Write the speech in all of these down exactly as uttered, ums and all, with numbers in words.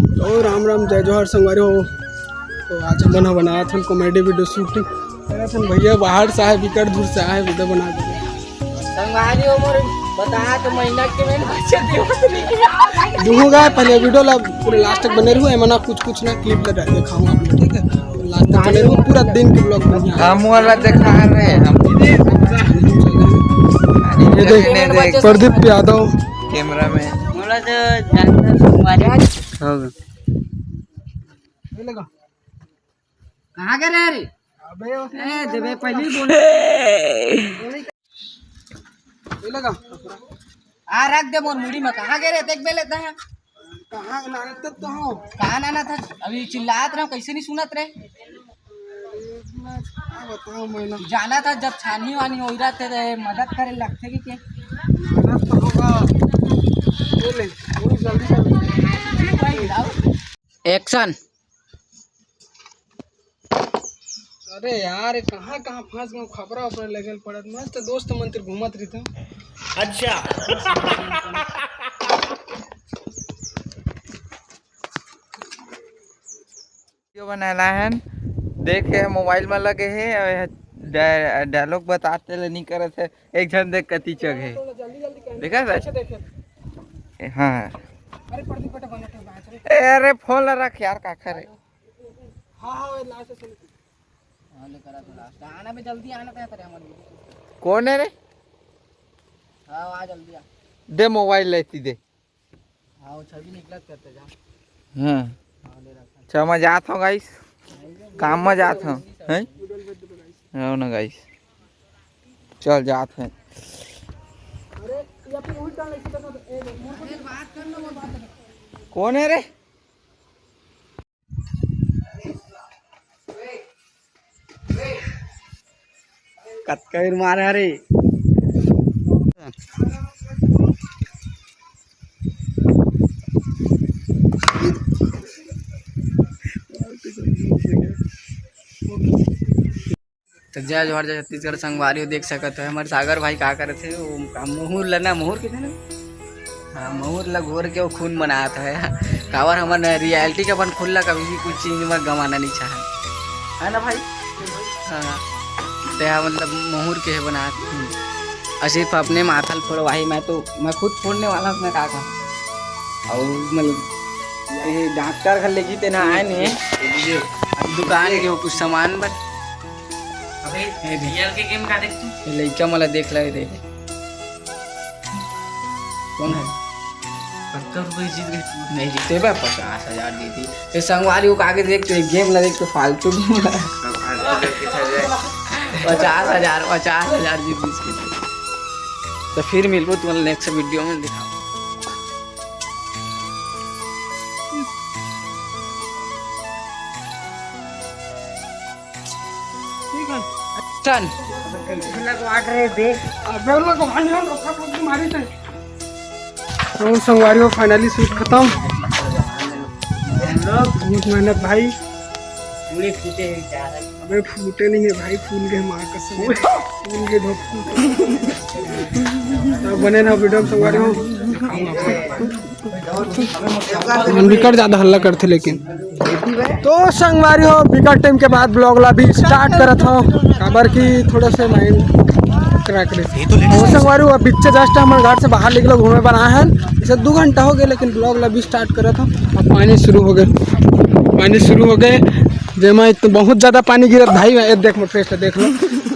तो राम राम, जय जोहार संगवारी हो। तो आज हमन ह बनावत हन comedy video shooting। करत हन भैया बाहर से आए, बिकट दूर से आए, video बना के। संगवारी हो मोर, बता तो महीना के में बचे दिवस नहीं। दुहूं गा, पहले video ला पूरे last तक बने रहू, एमना कुछ कुछ ना clip ला दिखाऊं आप लोग, ठीक है? Last तक बने रहू, पूरा दिन के vlog बढ़िया। हम वाला दिखा रहे हैं हम। ये देख, नहीं देख। प्रदीप यादव। Camera में। बोला जो जानता संगवारी। हाँ। ये लगा। कहाँ गए रहे रे? अबे ए, देबे पहले ही बोल। ये लगा। आ रख दे मोर मुड़ी में, कहाँ गए रहे? देख बे लेता है। कहाँ नाना तब तो हो। कहाँ नाना था? अभी चिल्लात रहा, कैसे नहीं सुनत रहे? क्या बताऊं मैं ना। जाना था जब छानी वानी हो रहा थे, तो मदद करे लगते कि के? मदद तो होगा। ये ले, वो जल्दी कर। Action। अरे यार, कहाँ कहाँ फंस गए, खपरा उपरा लेके पड़त। मस्त दोस्त मन तिर घूमत रहित। अच्छा। Video बनाला हन, देख के mobile में लगे हे, अउ एह डा-, dialogue बताते ले नहीं करत हे। एक झन देख कति चघ हे, देखा सर? हाँ। अरे प्रदीप बेटा बना तो बात रे। ए, अरे phone ला रख यार, का करे? हाँ, हाँ, last से सुन। हाँ, लेकर आ तो last। आना बे, जल्दी आना, क्या करे हमारे? कौन है रे? हाँ, आ जल्दी आ। दे mobile लेती दे। हाँ, वो छवि निकलत करते जा। हाँ। हाँ, ले रखा। अच्छा, मैं जात हूँ guys, काम में जात हूँ, हैं? हाँ ना guys, चल जात हैं। अरे, या फिर उल्टा नहीं सीधा साधा, ए, मोर को अरे, बात कर लो, वो बात कर। कौन है रे? कतका बेर मारा रे। तो जय जोहार, जय छत्तीसगढ़ संगवारी हो, देख सकत हो हमर सागर भाई का करत हे, वो का मुहुर ल ना, मुहुर किथे ना? हाँ, मुहुर ल घोर के वो खून बनात हे। काबर हमन reality के अपन खून ल कभी भी कुछ चीज में गंवाना नहीं चाहे, है ना भाई? हाँ, ते हा मतलब मुहुर के हे बनात खून। अउ सिर्फ अपने माथा ल फोड़वाही, मैं तो, मैं खुद फोड़ने वाला हूँ, मैं का कहूँ। अउ मतलब ये डॉक्टर घर लेगी तेना आए ने, दुकान के हो कुछ सामान बर। अबे, ए दे। रियल के गेम का देख तू? ये लइका मला देख ले रे। कौन है? सत्तर रुपये जीत गए। नहीं जीते बे, पचास हजार जीती। ये संगवारी को आगे देख, तो ये गेम ला देख, तो फालतू गेम ला। अब फालतू गेम के खेल रहे। पचास हजार, पचास हजार जीत गए। तो फिर मिलबो तुम्हारे next video में, दिखाओ। ठीक है। Action। लगवा रहे बे। अबे लगवा नहीं, हम लोग मारी थे। तो संगवारी हो, finally shoot खत्म। बहुत मेहनत भाई। पूरे फूटे हैं क्या? अबे फूटे नहीं है भाई, फूल गए माँ कसम। फूल गए धोप। तो बने रहो video में संगवारी हो। मन बिकट ज्यादा हल्ला करथे लेकिन। तो संगवारी हो, बिकट time के बाद vlog ला भी start करत हव, काबर कि थोड़ा से mind crack रहे। तो संगवारी हो, अब बिच्चे just हमर घर से बाहर निकलो, घूमे बर आए हन। इसे दू घंटा हो गए लेकिन vlog ला भी start करत हव। अब पानी शुरू हो गए, पानी शुरू हो गए, जेमा तो बहुत ज्यादा पानी गिरत भाई। ये देख मोर face ला देख लो,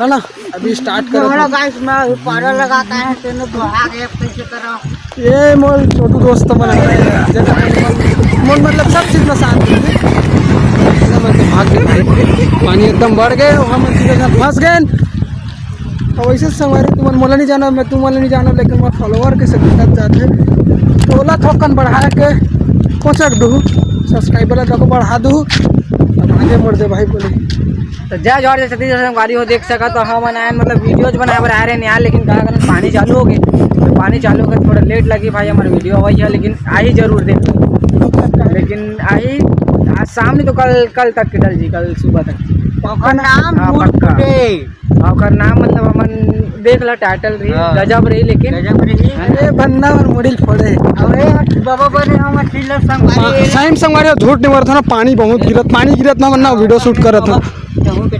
है ना? अभी start करत हव। Guys, मैं अभी powder लगाता है, तेने दोहा के कैसे करा। ये मोर छोटू दोस्त मन है, मोर मतलब सब चीज में साथ देथे। भाग गए भाई, पानी एकदम बढ़ गए, हम फंस गए। तो वैसे संगवारी, तुमन मोला नहीं जाना, मैं तुमन नहीं जाना, लेकिन मैं follower के से दिक्कत जाते। तो ओला थोकन बढ़ा के पहुँचा दू, subscriber ला तको बढ़ा दू, अब आगे बढ़ दे भाई बोले। तो जय जोहार, जय छत्तीसगढ़ संगवारी हो, देख सकत हो हमन आए, मतलब videos बनाए बर आए रहे यार, लेकिन का करन पानी चालू हो गए, तो पानी चालू हो गए थोड़ा late लगी भाई हमारे video वही है, लेकिन आही जरूर देख, लेकिन आही आज शाम नहीं तो कल, कल तक के डल जी, कल सुबह तक। पक्का नाम हाँ, भूत पक्का। फूटे। हाँ, ओकर नाम मतलब हमन देख ला, टाइटल रही, हाँ। गजब रही, लेकिन गजब रही। अरे बन्ना और मुड़ी ल फोड़े। अबे बाबा बने हम अकेला संगवारी। सही में संगवारी हो, झूठ नहीं बोलत हो ना, पानी बहुत गिरत, पानी गिरत ना बन्ना, वीडियो शूट करत हो। कहूँ के